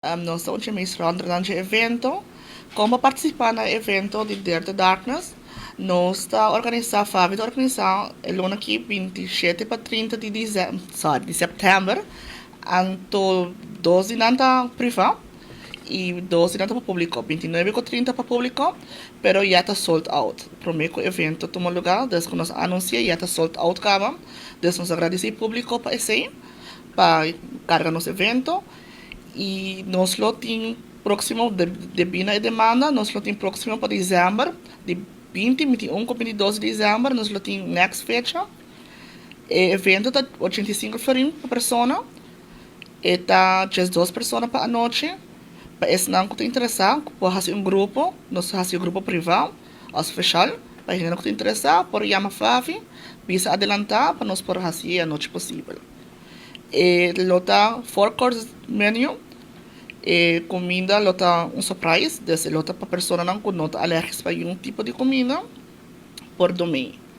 Nos ta un dje rond dje evento. Kon partisipá na e evento di Dare to Darkness? Nos ta organisá, Fabi ta organisá, e luna aki 27 pa 30 di desèmber, sorry, di sèptèmber. Anto dos di nan ta privá i dos di nan ta pa públiko. 29 ku 30 pa públiko, pero ya ta sold out. Promé ku evento tuma lugá, desde ku nos anunsiá, ya ta sold out kaba. Dus nos ta gradisí públiko pa esei, pa karga nos evento. I nos lo tin próksimo, debí na e demanda, nos lo tin próksimo pa desèmber, di 20, 21 ku 22 di desèmber, nos lo tin next fecha. E evento ta 85 florin pa persona. E ta 12 persona pa anochi. Pa esnan ku ta interesá, por hasi un grupo, nos hasi un grupo privá, òf spesial, pa hende ku ta interesá, por yama Favi, bisa adelantá pa nos por hasi e anochi posibel. E lo ta four course menu. E kuminda lo ta un surprise, dus lo ta pa personanan ku no ta alérgiko pa ningun tipo di kuminda por domei.